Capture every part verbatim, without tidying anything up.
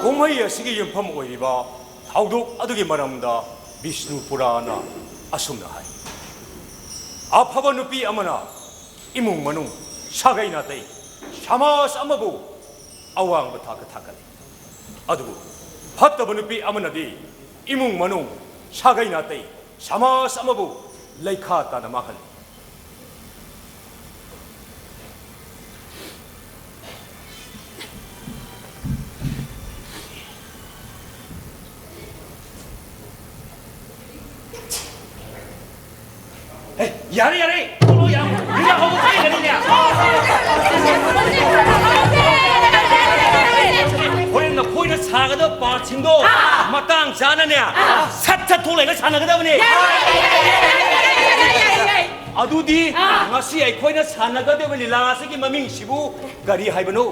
ꯀꯨꯝꯍꯩ ꯑꯁꯤꯒꯤ ꯌꯨꯝꯐꯝ ꯑꯣꯏꯔꯤꯕ ꯊꯧꯗꯣꯛ ꯑꯗꯨꯒꯤ ꯃꯔꯝꯗ ꯕꯤꯁꯅꯨ ꯄꯨꯔꯥꯅ ꯑꯁꯨꯝꯅ ꯍꯥꯏ, "ꯑꯐꯕ ꯅꯨꯄꯤ ꯑꯃꯅ ꯏꯃꯨꯡ ꯃꯅꯨꯡ, ꯁꯥꯒꯩ ꯅꯥꯇꯩ, ꯁꯃꯥꯖ ꯑꯃꯕꯨ ꯑꯋꯥꯡꯕ ꯊꯥꯛꯇ ꯊꯥꯡꯒꯠꯂꯤ꯫ ꯑꯗꯨꯕꯨ ꯐꯠꯇꯕ ꯅꯨꯄꯤ ꯑꯃꯅꯗꯤ ꯏꯃꯨꯡ ꯃꯅꯨꯡ, ꯁꯥꯒꯩ ꯅꯥꯇꯩ, ꯁꯃꯥꯖ ꯑꯃꯕꯨ ꯂꯩꯈꯥ ꯇꯥꯅ ꯃꯥꯡꯍꯜꯂꯤ"꯫ ꯑꯦ, ꯌꯥꯔꯦ, ꯌꯥꯔꯦ, ꯊꯣꯛꯂꯛꯑꯣ, ꯌꯥꯝ ꯃꯤꯅ ꯍꯧꯕ ꯊꯦꯡꯒꯅꯤꯅꯦ꯫ ꯍꯣꯔꯦꯟ ꯅꯈꯣꯏꯅ ꯁꯥꯒꯗꯕ ꯄꯥꯔꯠꯁꯤꯡꯗꯣ ꯃꯇꯥꯡ ꯆꯥꯅꯅꯦ, ꯁꯠ ꯁꯠ ꯊꯣꯛꯂꯛꯑꯒ ꯁꯥꯟꯅꯒꯗꯕꯅꯦ꯫ ꯑꯗꯨꯗꯤ ꯉꯁꯤ ꯑꯩꯈꯣꯏꯅ ꯁꯥꯟꯅꯒꯗꯕ ꯂꯤꯂꯥ ꯑꯁꯤꯒꯤ ꯃꯃꯤꯡꯁꯤꯕꯨ ꯀꯔꯤ ꯍꯥꯏꯕꯅꯣ?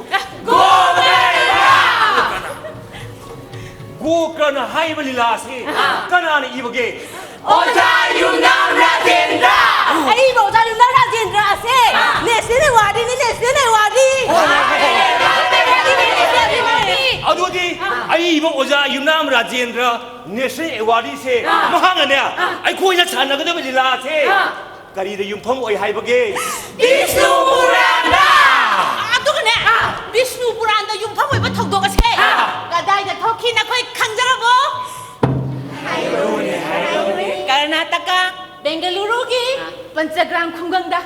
ꯒꯣꯀꯔꯅ ꯍꯥꯏꯔꯤꯕ ꯂꯤꯂꯥ ꯑꯁꯤ ꯀꯅꯥꯅ ꯏꯕꯒꯦ? ꯑꯣꯖꯥ ꯌꯨꯝꯅꯥꯝ ꯔꯥꯖꯦꯟꯗ꯭ꯔ꯫ ꯑꯏꯕ ꯑꯣꯖꯥ ꯌꯨꯝꯅꯥꯝ ꯔꯥꯖꯦꯟꯗ꯭ꯔ ꯑꯁꯦ ꯅꯦꯁꯅꯦꯜ ꯑꯦꯋꯥꯔꯗꯤꯅꯤ, ꯅꯦꯁꯅꯦꯜ ꯑꯦꯋꯥꯔꯗꯤ꯫ ꯑꯗꯨꯗꯤ ꯑꯏꯕ ꯑꯣꯖꯥ ꯌꯨꯝꯅꯥꯝ ꯔꯥꯖꯦꯟꯗ꯭ꯔ ꯅꯦꯁꯅꯦꯜ ꯑꯦꯋꯥꯔꯗꯤꯁꯦ ꯃꯍꯥꯛꯅꯅꯦ ꯑꯩꯈꯣꯏꯅ ꯁꯥꯟꯅꯒꯗꯕ ꯂꯤꯂꯥꯁꯦ ꯀꯔꯤꯗ ꯌꯨꯝꯐꯝ ꯑꯣꯏ ꯍꯥꯏꯕꯒꯦ? ꯕꯤꯁꯅꯨ ꯄꯨꯔꯥꯟꯗ! ꯑꯗꯨꯒꯅꯦ, ꯕꯤꯁꯅꯨ ꯄꯨꯔꯥꯟꯗ ꯌꯨꯝꯐꯝ ꯑꯣꯏꯕ ꯊꯧꯗꯣꯛ ꯑꯁꯦ ꯀꯗꯥꯏꯗ ꯊꯣꯛꯈꯤ ꯅꯈꯣꯏ ꯈꯪꯖꯔꯕꯣ? ꯃꯣꯏꯔꯥꯡ ꯈꯨꯡꯒꯪꯗ꯫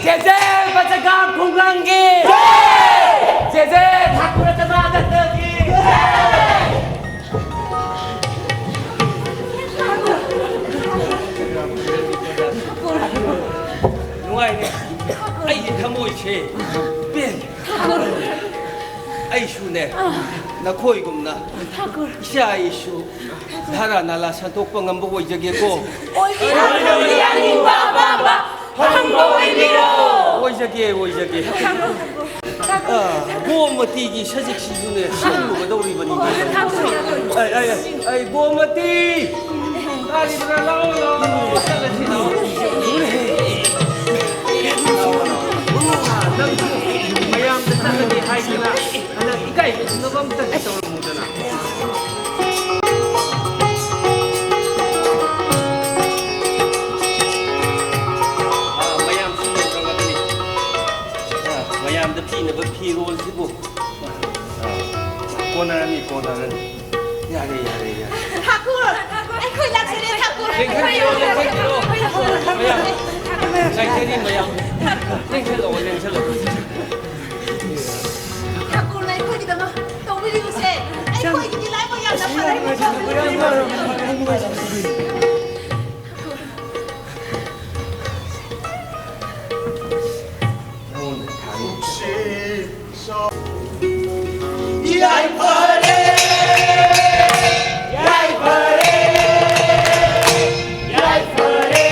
ꯆꯦꯆꯦ ꯕꯖꯒꯥ ꯈꯨꯡꯒꯪꯒꯤ꯫ ꯆꯦꯆꯦ ꯊꯥꯀꯨꯔ ꯖꯅꯥꯗꯟꯗꯒꯤ꯫ ꯅꯨꯡꯉꯥꯏꯅꯦ꯫ ꯑꯩꯒꯤ ꯊꯃꯣꯏꯁꯦ ꯄꯦꯟ꯫ ꯑꯩꯁꯨꯅꯦ, ꯅꯈꯣꯏꯒꯨꯝꯅ ꯏꯆꯥ ꯏꯁꯨ ꯙꯔꯥ ꯅꯥꯂꯥ ꯁꯟꯗꯣꯛꯄ ꯉꯝꯕ ꯑꯣꯏꯖꯒꯦꯀꯣ꯫ ꯑꯣꯏꯕꯤꯔꯣ, ꯅꯪꯒꯤ ꯑꯅꯤꯡꯕ ꯑꯄꯥꯝꯕ ꯐꯪꯕ ꯑꯣꯏꯕꯤꯔꯣ꯫ ꯑꯣꯏꯖꯒꯦ, ꯑꯣꯏꯖꯒꯦ꯫ ꯑ, ꯒꯣꯃꯇꯤꯒꯤ ꯁꯖꯤꯛꯁꯤꯁꯨꯅꯦ ꯁꯤꯠꯂꯨꯒꯗꯧꯔꯤꯕꯅꯤꯅꯦ꯫ ꯑꯩ, ꯑꯩ, ꯑꯩ, ꯒꯣꯃꯇꯤ! ꯇꯥꯔꯤꯕ꯭ꯔꯥ? ꯂꯥꯛꯑꯣ, ꯂꯥꯛꯑꯣ, ꯂꯥꯛꯑꯣ, ꯆꯠꯂꯁꯤ, ꯂꯥꯛꯑꯣ꯫ ꯅꯪꯁꯨ ꯃꯌꯥꯝꯗ ꯆꯠꯂꯒꯦ ꯍꯥꯏꯗꯅ ꯍꯟꯗꯛ ꯏꯀꯥꯏ ꯈꯨꯝꯅꯕ ꯑꯝꯇ ꯇꯧꯔꯝꯃꯨꯗꯅ꯫ ꯑꯥ, ꯃꯌꯥꯝꯁꯨ ꯌꯧꯔꯛꯂꯕꯅꯤ꯫ ꯑꯥ, ꯃꯌꯥꯝꯗ ꯄꯤꯅꯕ ꯐꯤꯔꯣꯜꯁꯤꯕꯨ꯫ ꯑꯥ, ꯀꯣꯟꯅꯔꯅꯤ, ꯀꯣꯟꯅꯔꯅꯤ꯫ ꯌꯥꯔꯦ, ꯌꯥꯔꯦ, ꯌꯥꯔꯦ꯫ ꯊꯥꯀꯨꯔ, ꯑꯩꯈꯣꯏ ꯂꯥꯛꯆꯔꯦ, ꯊꯥꯀꯨꯔ꯫ ꯂꯦꯡꯁꯟꯕꯤꯔꯣ, ꯂꯦꯡꯁꯟꯕꯤꯔꯣ꯫ ꯃꯌꯥꯝ, ꯉꯥꯏꯖꯔꯤ, ꯃꯌꯥꯝ꯫ ꯂꯦꯡꯁꯜꯂꯛꯑꯣ, ꯂꯦꯡꯁꯜꯂꯛꯑꯣ꯫ ꯊꯥꯀꯨꯔꯅ ꯑꯩꯈꯣꯏꯒꯤꯗꯃꯛ ꯇꯧꯕꯤꯔꯤꯕꯁꯦ ꯑꯩꯈꯣꯏꯒꯤꯗꯤ ꯂꯥꯏꯕꯛ ꯌꯥꯝꯅ ꯐꯔꯦ꯫ ꯌꯥꯏꯐꯔꯦ, ꯌꯥꯏꯐꯔꯦ, ꯌꯥꯏꯐꯔꯦ꯫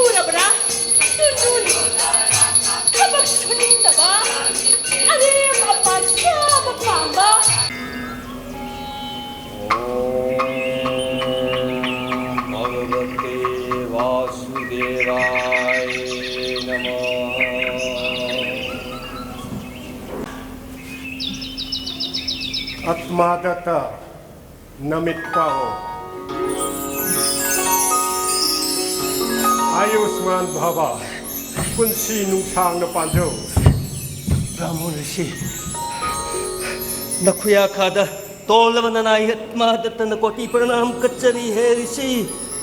ꯎꯔꯕ꯭ꯔꯥ? ꯇꯨꯟ ꯇꯨꯟ꯫ ꯊꯕꯛ ꯁꯨꯅꯤꯡꯗꯕ, ꯑꯔꯦꯝ ꯑꯄꯥ ꯆꯥꯕ ꯄꯥꯝꯕ꯫ ॐ भगवते वासुदेवाय नमः। ꯑꯥꯠꯃꯥꯗꯇ ꯅꯃꯤꯠ ꯄꯥꯡꯉꯨ꯫ ꯑꯌꯨꯁꯃꯥꯟ ꯚꯕ, ꯄꯨꯟꯁꯤ ꯅꯨꯡꯁꯥꯡꯅ ꯄꯥꯟꯖꯧ꯫ ꯕ꯭ꯔꯥꯍꯃꯣꯟ ꯔꯤꯁꯤ, ꯅꯈꯨꯌꯥꯈꯥꯗ ꯇꯣꯜꯂꯕ ꯅꯅꯥꯏ ꯑꯠꯃꯥꯗꯠꯇꯅ ꯀꯣꯇꯤ ꯄ꯭ꯔꯅꯥꯝ ꯀꯠꯆꯔꯤ ꯍꯦ ꯔꯤꯁꯤ꯫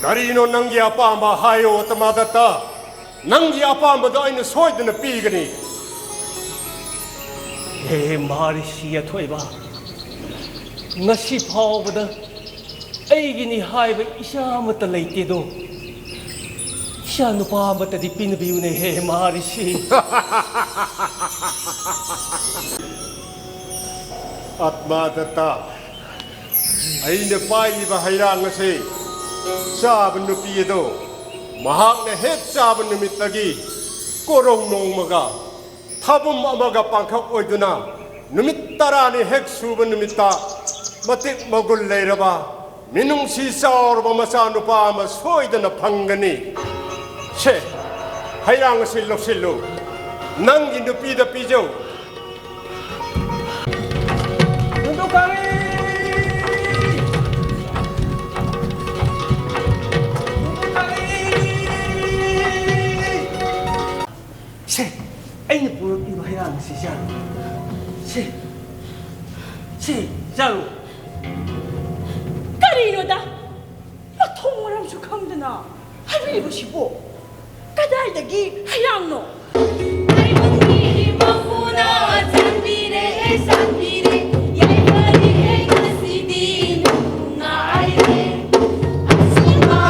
ꯀꯔꯤꯅꯣ ꯅꯪꯒꯤ ꯑꯄꯥꯝꯕ ꯍꯥꯏꯌꯣ ꯑꯠꯃꯥꯗꯠꯇ꯫ ꯅꯪꯒꯤ ꯑꯄꯥꯝꯕꯗꯣ ꯑꯩꯅ ꯁꯣꯏꯗꯅ ꯄꯤꯒꯅꯤ꯫ ꯍꯦ ꯃꯍꯥꯔꯤꯁꯤ ꯑꯊꯣꯏꯕ, ꯉꯁꯤ ꯐꯥꯎꯕꯗ ꯑꯩꯒꯤꯅꯤ ꯍꯥꯏꯕ ꯏꯆꯥ ꯑꯃꯠꯇ ꯂꯩꯇꯦꯗꯣ꯫ ꯏꯆꯥ ꯅꯨꯄꯥ ꯑꯃꯠꯇꯗꯤ ꯄꯤꯅꯕꯤꯌꯨꯅꯦ ꯍꯦ ꯃꯍꯥꯔꯤꯁꯤ꯫ ꯑꯠꯃꯥꯗꯠꯇ, ꯑꯩꯅ ꯄꯥꯏꯔꯤꯕ ꯍꯩꯔꯥꯡ ꯑꯁꯤ ꯆꯥꯕ ꯅꯨꯄꯤ ꯑꯗꯣ ꯃꯍꯥꯛꯅ ꯍꯦꯛ ꯆꯥꯕ ꯅꯨꯃꯤꯠꯇꯒꯤ ꯀꯣꯔꯧ ꯅꯣꯡꯃꯒ ꯊꯥꯕꯨꯝ ꯑꯃꯒ ꯄꯥꯡꯈꯛ ꯑꯣꯏꯗꯨꯅ ꯅꯨꯃꯤꯠ ꯇꯔꯥꯅꯤ ꯍꯦꯛ ꯁꯨꯕ ꯅꯨꯃꯤꯠꯇ ꯃꯇꯤꯛ ꯃꯒꯨꯟ ꯂꯩꯔꯕ ꯃꯤꯅꯨꯡꯁꯤ ꯆꯥꯎꯔꯕ ꯃꯆꯥꯅꯨꯄꯥ ꯑꯃ ꯁꯣꯏꯗꯅ ꯐꯪꯒꯅꯤ꯫ ꯁꯦ, ꯍꯩꯔꯥꯡ ꯑꯁꯤ ꯂꯧꯁꯤꯜꯂꯨ, ꯅꯪꯒꯤ ꯅꯨꯄꯤꯗ ꯄꯤꯖꯧ꯫ ꯅꯨꯡꯗꯣ ꯀꯥꯔꯤ! ꯅꯨꯡꯗꯣ ꯀꯥꯔꯤ! ꯁꯦ, ꯑꯩꯅ ꯄꯨꯔꯛꯂꯤꯕ ꯍꯩꯔꯥꯡ ꯑꯁꯤ ꯆꯥꯔꯨ꯫ ꯁꯦ, ꯁꯦ, ꯆꯥꯔꯨ꯫ ꯀꯔꯤꯅꯣꯗ? ꯃꯊꯣꯡ ꯃꯔꯝꯁꯨ ꯈꯪꯗꯅ ꯍꯥꯏꯕꯤꯔꯤꯕꯁꯤꯕꯨ? ꯀꯗꯥꯏꯗꯒꯤ ꯍꯩꯔꯥꯡꯅꯣ? ꯇꯥꯏꯕꯪꯒꯤ ꯃꯄꯨꯅ ꯆꯥꯟꯕꯤꯔꯦ, ꯆꯥꯟꯕꯤꯔꯦ, ꯌꯥꯏꯐꯔꯦ ꯉꯁꯤꯗꯤ ꯅꯨꯡꯉꯥꯏꯔꯦ꯫ ꯑꯁꯦꯡꯕ,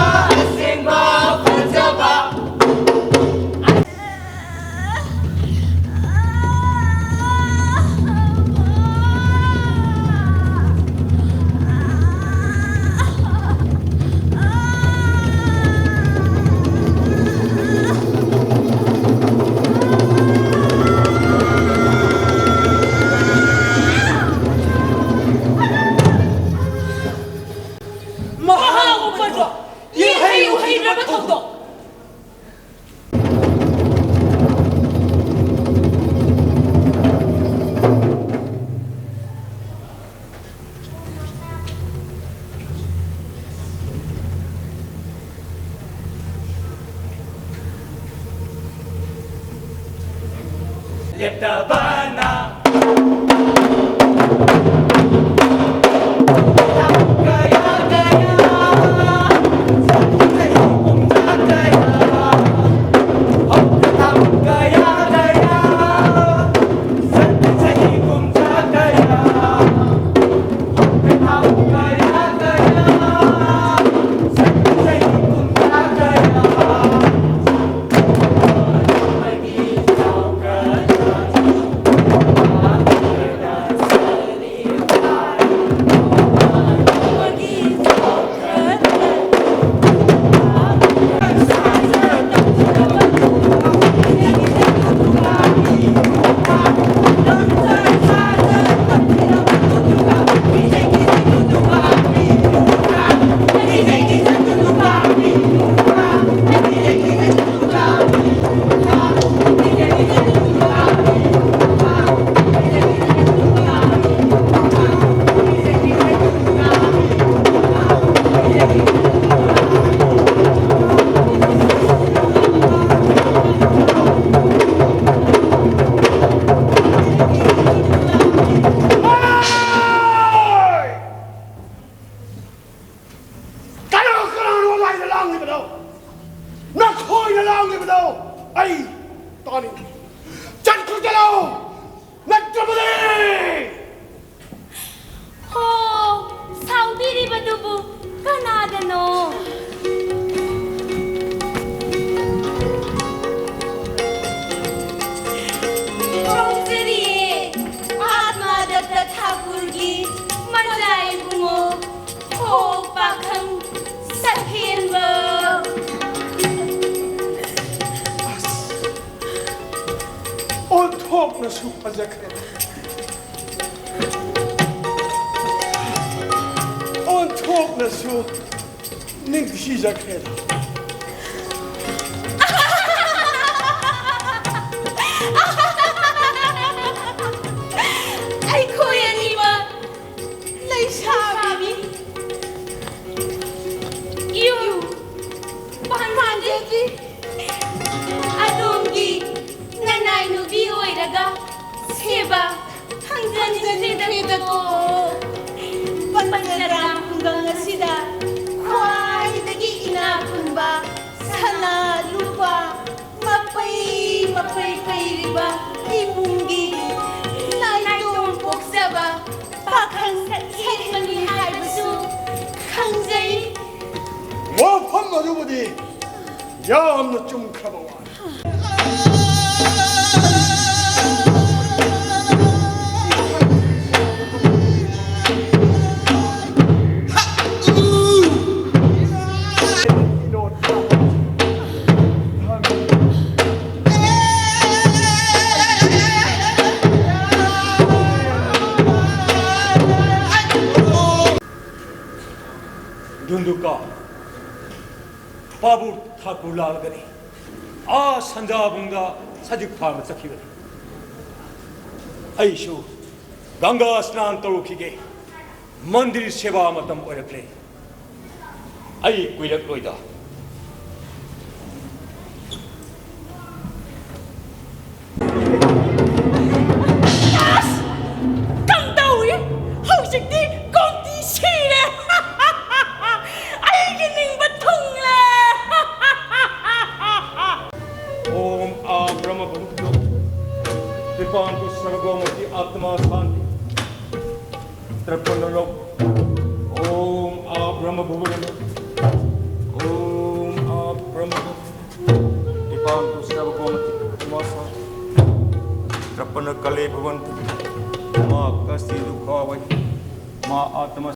ꯑꯁꯦꯡꯕ ꯐꯖꯕ꯫ ꯃꯍꯥ ꯑꯣꯄꯟꯕ ꯏꯍꯩ ꯎꯍꯩꯗ꯭ꯔꯕ ꯊꯧꯗꯣꯛ꯫ ꯂꯦꯞꯇꯕꯅ꯫ ꯀꯅꯥ ꯀꯅꯥꯅꯣ ꯂꯥꯏꯗ ꯂꯥꯡꯂꯤꯕꯗꯣ? ꯅꯈꯣꯏꯅ ꯂꯥꯡꯂꯤꯕꯗꯣ ꯑꯩ ꯇꯥꯅꯤꯡꯗꯦ꯫ ꯆꯠꯈ꯭ꯔꯣ, ꯆꯠꯂꯣ! ꯅꯠꯇ꯭ꯔꯕꯗꯤ! ꯍꯣ, ꯁꯥꯎꯕꯤꯔꯤꯕꯗꯨꯕꯨ ꯀꯅꯥꯗꯅꯣ? ꯈꯣꯡꯖꯔꯤꯌꯦ, ꯑꯥꯠꯃꯥꯗꯠꯇ ꯊꯥꯀꯨꯔꯒꯤ ꯃꯆꯥ ꯏꯕꯨꯡꯉꯣ꯫ ꯍꯣ, ꯄꯥꯈꯪ ꯁꯛꯍꯦꯟꯕ꯫ ꯑꯁ, ꯑꯣꯟꯊꯣꯛꯅꯁꯨ ꯐꯖꯈ꯭ꯔꯦ꯫ ꯑꯣꯟꯊꯣꯛꯅꯁꯨ ꯅꯤꯡꯊꯤꯖꯈ꯭ꯔꯦ꯫ ꯑꯩꯈꯣꯏ ꯑꯅꯤꯃꯛ ꯂꯩꯁꯥꯕꯤ ꯌꯨꯝ ꯄꯥꯟꯖꯒꯦ꯫ ꯑꯗꯣꯝꯒꯤ ꯅꯅꯥꯏ ꯅꯨꯄꯤ ꯑꯣꯏꯔꯒ ꯁꯦꯕꯥ ꯐꯪꯖꯅꯤꯡꯈ꯭ꯔꯦꯗꯀꯣ꯫ ꯄꯟꯆꯔꯥꯝ ꯈꯨꯡꯒꯪ ꯑꯁꯤꯗ ꯈ꯭ꯋꯥꯏꯗꯒꯤ ꯏꯅꯥꯛ ꯈꯨꯟꯕ ꯁꯅꯥ ꯂꯨꯄꯥ ꯃꯄꯩ ꯃꯄꯩ ꯄꯩꯔꯤꯕ ꯏꯃꯨꯡꯒꯤ ꯅꯥꯏꯇꯣꯝ ꯄꯣꯛꯆꯕ ꯄꯥꯈꯪ ꯁꯛꯍꯦꯟꯕꯅꯤ ꯍꯥꯏꯕꯁꯨ ꯈꯪꯖꯩ꯫ ꯋꯥꯐꯝ ꯑꯗꯨꯕꯨꯗꯤ ꯌꯥꯝꯅ ꯆꯨꯝꯈ꯭ꯔꯕ ꯋꯥꯅꯤ꯫ ꯙꯨꯟꯙꯨꯀꯥ, ꯄꯥꯕꯨ ꯊꯥꯀꯨꯔ ꯂꯥꯛꯂꯒꯅꯤ꯫ ꯑꯥ ꯁꯟꯖꯥꯕꯨꯡꯗ ꯁꯖꯤꯛ ꯐꯥꯟꯕ ꯆꯠꯈꯤꯕꯅꯤ꯫ ꯑꯩꯁꯨ ꯒꯪꯒꯥ ꯁ꯭ꯅꯥꯟ ꯇꯧꯔꯨꯈꯤꯒꯦ꯫ ꯃꯟꯗꯤꯔ ꯁꯦꯕꯥ ꯃꯇꯝ ꯑꯣꯏꯔꯛꯂꯦ꯫ ꯑꯩ ꯀꯨꯏꯔꯛꯂꯣꯏꯗ꯫ ꯑꯁ! ꯀꯝꯗꯧꯏ? ꯍꯧꯖꯤꯛꯇꯤ ꯀꯣꯟꯇꯤ ꯁꯤꯔꯦ꯫ ꯑꯩꯒꯤ ꯅꯤꯡꯕ ꯊꯨꯡꯂꯦ꯫ ॐ आ ब्रह्म भवतु दीपांतु सर्वगोमति आत्मा शांति। तृप्पन लोक। ॐ आ ब्रह्म भुवन। ॐ आ ब्रह्म दीपांतु सर्वगोमति आत्मा शांति। तृप्पन कले भवंतु। मा कष्टि दुखा वै। मा आत्मा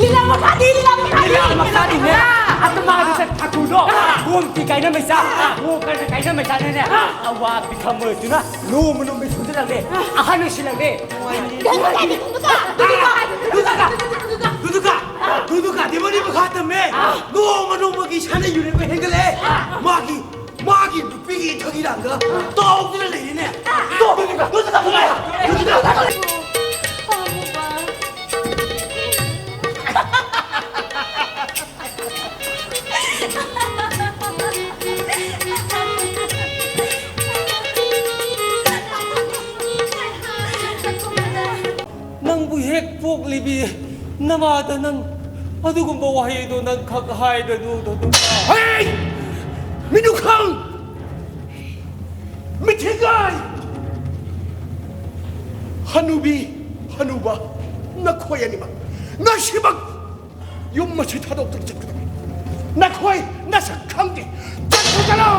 लीला मखादी, लीला मखादी। लीला मखादी ने। ꯑꯥ꯫ ꯑꯇꯃꯥꯗꯨ ꯆꯠ ꯊꯥꯀꯨꯗꯣ꯫ ꯑꯥ꯫ ꯒꯣꯝꯇꯤ ꯀꯥꯏꯅ ꯃꯩꯁꯥ꯫ ꯑꯥ꯫ ꯒꯣ ꯀꯥꯏꯅ ꯀꯥꯏꯅ ꯃꯩꯁꯥꯅꯦꯅꯦ꯫ ꯑꯥ꯫ ꯑꯋꯥ ꯄꯤꯊꯝꯃꯣꯏꯗꯨꯅ ꯅꯣꯡꯃ ꯅꯣꯡꯃꯒꯤ ꯁꯨꯝꯖꯤꯜꯂꯛꯂꯦ꯫ ꯑꯥ꯫ ꯑꯍꯟ ꯑꯣꯏꯁꯤꯜꯂꯛꯂꯦ꯫ ꯙꯨꯟꯙꯨꯀꯥ, ꯙꯨꯟꯙꯨꯀꯥ, ꯙꯨꯟꯙꯨꯀꯥ, ꯙꯨꯟꯙꯨꯀꯥ, ꯙꯨꯟꯙꯨꯀꯥꯗꯤ ꯃꯅꯤ ꯃꯈꯥ ꯇꯝꯃꯦ꯫ ꯑꯥ꯫ ꯅꯣꯡꯃ ꯅꯣꯡꯃꯒꯤ ꯁꯥꯟꯅ ꯌꯨꯔꯦꯟꯕ ꯍꯦꯟꯒꯠꯂꯛꯑꯦ꯫ ꯑꯥ꯫ ꯃꯥꯒꯤ ꯃꯥꯒꯤ ꯅꯨꯄꯤꯒꯤ ꯏꯊꯛ ꯏꯔꯥꯡꯒ ꯇꯥꯎꯗꯨꯅ ꯂꯩꯔꯤꯅꯦ꯫ ꯇꯣ! ꯄꯥꯝꯃꯨꯕ꯫ ꯏꯕꯤ, ꯅꯃꯥꯗ ꯅꯪ ꯑꯗꯨꯒꯨꯝꯕ ꯋꯥꯍꯩꯗꯣ ꯅꯪ ꯈꯛ ꯍꯥꯏꯒꯅꯨ, ꯗꯣꯛꯇꯔ꯫ ꯍꯩ! ꯃꯤꯅꯨꯈꯪ! ꯃꯤꯊꯤꯒꯥꯏ! ꯍꯅꯨꯕꯤ, ꯍꯅꯨꯕ, ꯅꯈꯣꯏ ꯑꯅꯤꯃꯛ ꯉꯁꯤꯃꯛ ꯌꯨꯝ ꯑꯁꯤ ꯊꯥꯗꯣꯛꯇꯨꯅ ꯆꯠꯀꯗꯕꯅꯤ꯫ ꯅꯈꯣꯏ ꯅꯁꯛ ꯈꯪꯗꯦ꯫ ꯆꯠꯈ꯭ꯔꯣ, ꯆꯠꯂꯣ!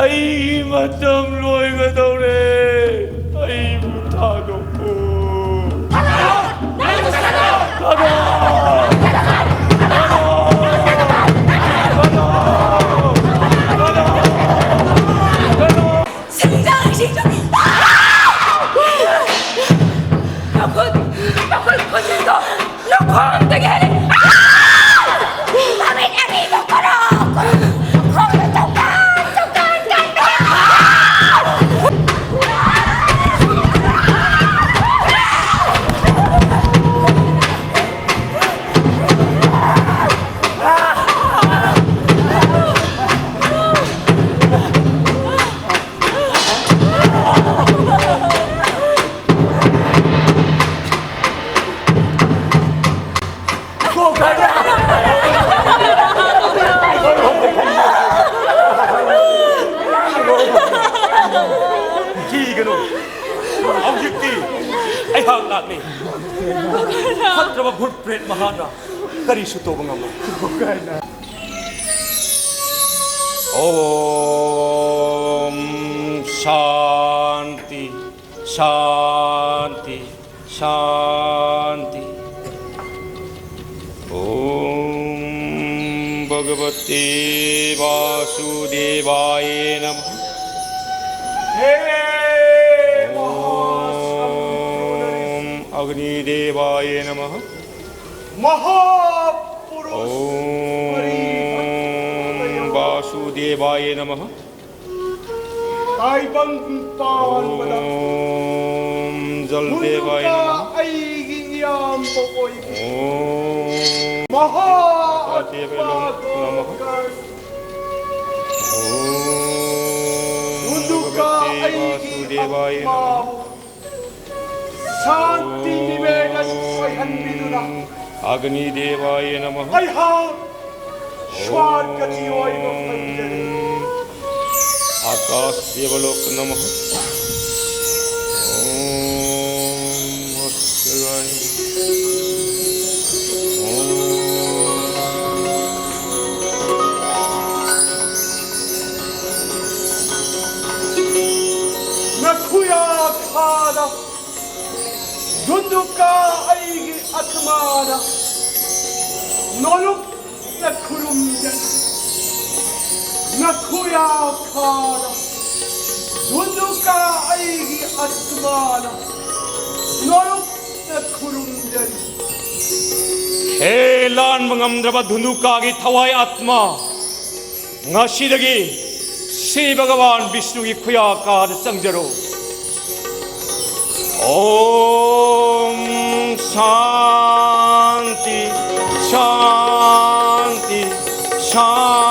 ꯑꯩꯒꯤ ꯃꯇꯝ ꯂꯣꯏꯒꯗꯧꯔꯦ꯫ ꯑꯩꯕꯨ ꯊꯥꯗꯣꯛꯎ꯫ ꯊꯥꯗꯣꯛ! ꯊꯥꯗꯣꯛ! ꯊꯥꯗꯣꯛ! ꯊꯥꯗꯣꯛ! ꯊꯥꯗꯣꯛ! ꯊꯥꯗꯣꯛ! ꯁꯦꯟꯖꯥꯡꯁꯤꯡꯗꯣ! ꯃꯈꯨꯠ, ꯃꯈꯨꯠ ꯈꯨꯠꯁꯤꯡꯗꯣ ꯂꯨꯈꯣꯡꯗꯒꯤ ꯍꯦꯜꯂꯤ! ꯃꯃꯤꯠ ꯑꯅꯤꯗꯣ ꯀꯔꯣ, ꯀꯔꯣ, ꯈꯣꯡꯗꯣ ꯇꯣꯡꯀꯥꯟ, ꯇꯣꯡꯀꯥꯟ ꯀꯥꯟꯕꯅꯦ! ꯀꯤꯒꯅꯨ꯫ ꯍꯧꯖꯤꯛꯇꯤ ꯑꯩꯍꯥꯛ ꯂꯥꯛꯂꯦ꯫ ꯐꯠꯇ꯭ꯔꯕ ꯚꯨꯠ ꯄ꯭ꯔꯦꯠ ꯃꯍꯥꯛꯅ ꯀꯔꯤꯁꯨ ꯇꯧꯕ ꯉꯝꯂꯣꯏ꯫ ॐ शान्ति शान्ति शान्ति। ॐ भगवते वासुदेवाय नमः। हे ॐ महासमुद्रधरी। अग्निदेवाय नमः। महापुरुष ॐ वासुदेवाय नमः। ꯇꯥꯏꯕꯪ ꯄꯥꯟꯕꯗ ॐ ꯆꯜ ꯗꯦꯕꯥꯌ ꯅꯃꯍ꯫ ꯑꯩꯒꯤ ꯏꯌꯥꯝꯕ ꯑꯣꯏꯕꯤ꯫ ॐ ꯃꯍꯥ ꯗꯦꯕꯥꯌ ꯅꯃꯍ꯫ ꯙꯨꯟꯙꯨꯀꯥ ꯚꯒꯕꯇꯦ ꯑꯩꯒꯤ ꯚꯥꯁꯨꯗꯦꯕꯥꯌ ꯅꯃꯍ꯫ ꯁꯥꯟꯇꯤ ꯅꯤꯕꯦꯗꯟ ꯑꯣꯏꯍꯟꯕꯤꯗꯨꯅ ꯑꯒꯅꯤ ꯗꯦꯕꯥꯌ ꯅꯃꯍ꯫ ꯑꯩꯍꯥꯛ ꯁ꯭ꯋꯥꯔꯒꯒꯤ ꯑꯣꯏꯕ ꯐꯪꯖꯔꯦ꯫ ꯑꯀꯥꯁ ꯗꯦꯕꯂꯣꯛ ꯅꯃꯍ꯫ ॐ ꯍꯣꯁꯇꯦꯜ ꯋꯥꯏ꯫ ॐ ꯅꯈꯨꯌꯥ ꯈꯥꯗ ꯙꯨꯟꯙꯨꯀꯥ ꯑꯩꯒꯤ ꯑꯇꯃꯥꯅ ꯅꯣꯂꯨꯛꯅ ꯈꯨꯔꯨꯝꯖꯔꯤ꯫ ꯅꯈꯨꯌꯥ ꯈꯥꯗ ꯙꯨꯟꯙꯨꯀꯥ ꯑꯩꯒꯤ ꯑꯇꯃꯥꯅ ꯅꯣꯂꯨꯛꯅ ꯈꯨꯔꯨꯝꯖꯔꯤ꯫ ꯍꯦ ꯂꯥꯟꯕ ꯉꯝꯗ꯭ꯔꯕ ꯙꯨꯟꯙꯨꯀꯥꯒꯤ ꯊꯋꯥꯏ ꯑꯥꯠꯃꯥ, ꯉꯁꯤꯗꯒꯤ ꯁ꯭ꯔꯤ ꯚꯒꯋꯥꯟ ꯕꯤꯁꯅꯨꯒꯤ ꯈꯨꯌꯥ ꯀꯥꯗ ꯆꯪꯖꯔꯣ꯫ ॐ शान्ति शान्ति शान्ति।